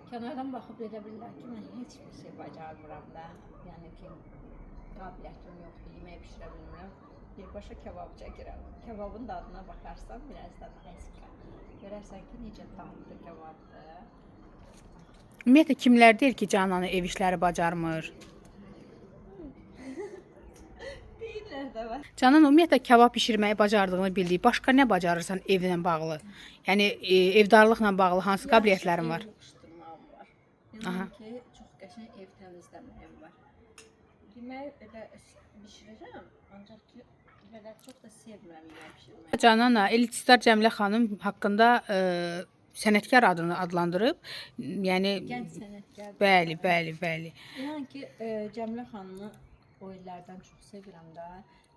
Kənardan baxıb elə bilirlər ki, mən heç bir şey bacarmıram da. Yəni ki, qabiliyyətim yoxdur, yemək bişirə bilmirəm. Birbaşa kebab çəkirəm. Kebabın dadına baxarsan, birazdan əska. Görərsən ki, necə dadlı kebabdır. Ümumiyyətlə kimlər deyir ki, Cananı ev işləri bacarmır? Deyirlər də var. Canan, ümumiyyətlə kebab bişirməyi bacardığını bildik. Başqa nə bacarırsan evlə bağlı? Yəni evdarlıqla bağlı hansı qabiliyyətlərin var? Ev yığışdırmağım var. Yəni ki, çox qəşəng ev təmizləməyim var. Yemək elə bişirirəm, ancaq ki, belə çox da sevmirəm yemək bişirməyi. Canana, Elitstar Cəmilə xanım haqqında sənətkar adını adlandırıb. Yəni Gənc sənətkar. bəli, bəli, bəli. İnan ki, Cəmilə xanımı o illərdən çox sevirəm də.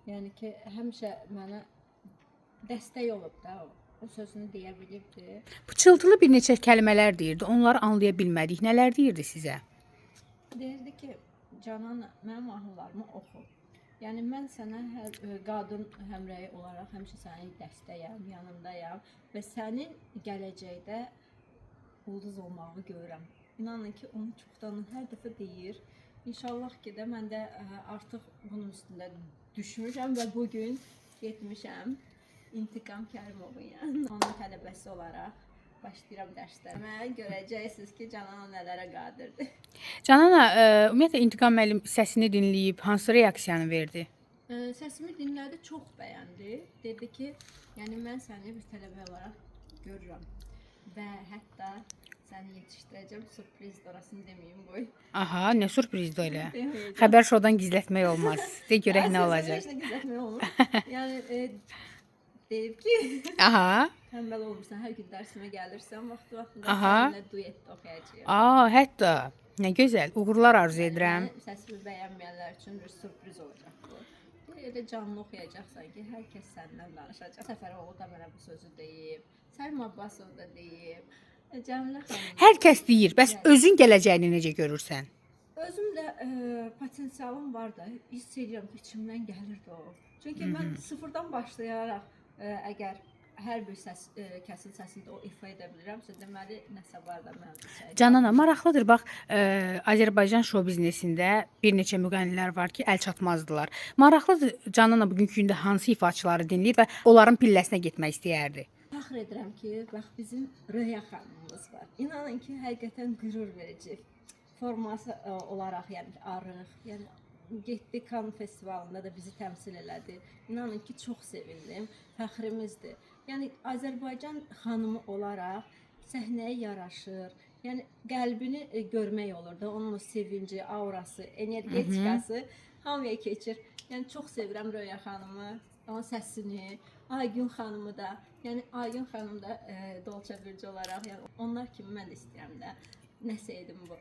Yəni ki, həmişə mənə dəstək olub da o. O sözünü deyə bilibdi. Pıçıltılı bir neçə kəlmələr deyirdi. Onları anlaya bilmədik. Nələr deyirdi sizə? Deyirdi ki, Canan, mənim mahnılarımı oxu. Yəni mən sənə hər qadın həmrəyi olaraq həmişə sənin dəstəyəm, yanındayam və sənin gələcəkdə ulduz olmağı görürəm. İnanın ki, onu çoxdan hər dəfə deyir. İnşallah ki də mən də artıq bunun üstündə düşmüşəm və bu gün getmişəm İntiqam Kərimovun yanına. Onun tələbəsi olaraq başlayıram dərslərimə. Görəcəksiniz ki, Canan nələrə qadirdir. Canana, ümumiyyətlə İntiqam müəllim səsini dinləyib hansı reaksiyanı verdi? Səsimi dinlədi, çox bəyəndi. Dedi ki, yəni mən səni bir tələbə olaraq görürəm və hətta səni yetişdirəcəm. Sürpriz orasını deməyim qoy. Aha, nə sürprizdir elə. Deməyəcəm. Xəbər şodan gizlətmək olmaz. De görək nə olacaq. Heç nə gizlətmək olmur. Yəni deyib ki, Aha. tənbəl olmursan, hər gün dərsimə gəlirsən, vaxtı-vaxtında Aha. səninlə duet oxuyacağıq. Aa, hətta nə gözəl. Uğurlar arzu edirəm. Mənim səsimi bəyənməyənlər üçün bir sürpriz olacaq bu. Elə canlı oxuyacaqsan ki, hər kəs səndən danışacaq. Səfəroğlu da mənə bu sözü deyib, Səlim Abbasov da deyib, Cəmilə xanım. da. Hər kəs deyir. Bəs özün gələcəyini necə görürsən? Özüm də potensialım var da, hiss edirəm ki, içimdən gəlirdi o. Çünki mən sıfırdan başlayaraq əgər hər bir səs kəsin səsində o ifa edə bilirəmsə, deməli nəsə var da mənim içərimdə. Canana, maraqlıdır bax, Azərbaycan şou biznesində bir neçə müğənnilər var ki, əl çatmazdılar. Maraqlıdır Canana bugünkü gündə hansı ifaçıları dinləyir və onların pilləsinə getmək istəyərdi? Fəxr edirəm ki, bax bizim Röya xanımımız var. İnanın ki, həqiqətən qürur verici. Forması olaraq, yəni ki, arıq, yəni getdi Cannes festivalında da bizi təmsil elədi. İnanın ki, çox sevindim. Fəxrimizdir. Yəni Azərbaycan xanımı olaraq səhnəyə yaraşır. Yəni qəlbini görmək olur da, onun o sevinci, aurası, energetikası hamıya keçir. Yəni çox sevirəm Röya xanımı, onun səsini, Aygün xanımı da. Yəni Aygün xanım da dolça bürcü olaraq, yəni onlar kimi mən də istəyirəm də nəsə edim bu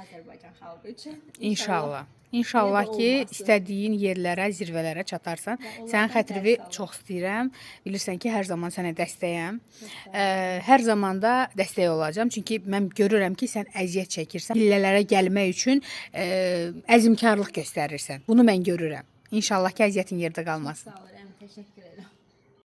Azərbaycan xalqı üçün. İnşallah. İnşallah Elə də ki, olmasın. istədiyin yerlərə, zirvələrə çatarsan. Və Sənin onlardan xətrini dərs alım. çox istəyirəm. Bilirsən ki, hər zaman sənə dəstəyəm. Çox sağ ol. Hər zaman da dəstək olacağam. Çünki mən görürəm ki, sən əziyyət çəkirsən. Pillələrə gəlmək üçün əzmkarlıq göstərirsən. Bunu mən görürəm. İnşallah ki, əziyyətin yerdə qalmasın. Sağ ol, Rəm, təşəkkür.